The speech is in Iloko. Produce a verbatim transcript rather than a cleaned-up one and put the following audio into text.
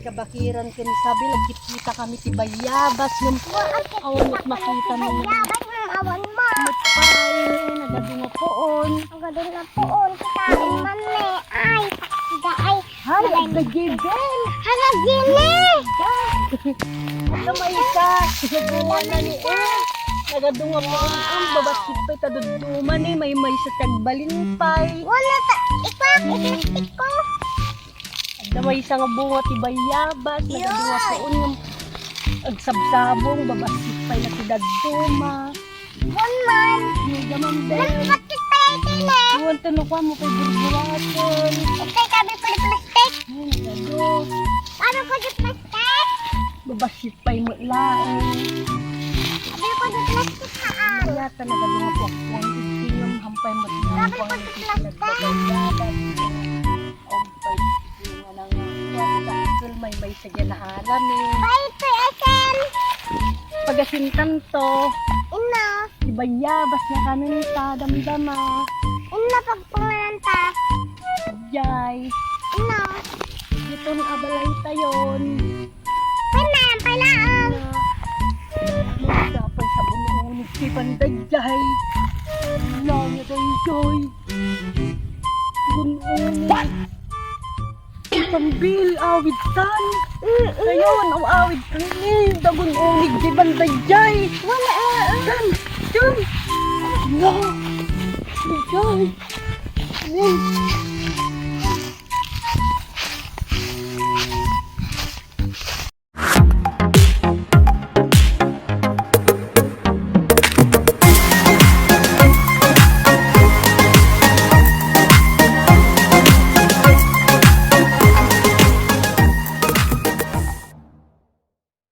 Kabakiran ken Isabel, agkitkitakami ti bayabas ngem awan met makita ni. Bayabas ngem awan met. Met pay, nagadu nga puon. Nagadu nga puon, kitaen man ni. Ay, takda ay. Hala, nagay-, nagay-, Hala, Jenny! Hala, may isa. Sinubuan na ni, eh. Nagadu nga puon, ang babassit pay ta dudduma ni, may maysa ti agbalin pay. Wala ta, ikaw, iplastik ko. Adda maysa nga bunga ti bayabas, nagadu nga puon nga agsabsabong, babassit pay na ti dadduma. Wan man. Nega man, be. Nagplastik pay iti ne. Wan, tano ka mo kay burburatol. Itay kami pala plastik. Ay, nagadu. Ano ko di plastik? Babassit pay met laeng. Abi ko di plastik haan. Kaya talaga mga puakpuak, iti nga hampay met nga. Abi ko di plastik. Ampay, iti nga nang, kel may may sige na alam eh. Bay, ito, esen. Pagasintan to. Ina. Ti bayabas nga kanenta, damdama. Ina, pagpangananta. Jay. Ina. Iton abalay tayon. Pwede na yan, pailaan. Magdapay sa bunuunig ti bandad, Jay. Langit ang Jay. Bunuunig. Iton bil, awid tan. Ayun, ang awid tan ni. Dagun unig di bandad, Jay. Wala, ah, ah. Tan, Jay. No. Jay. Ni.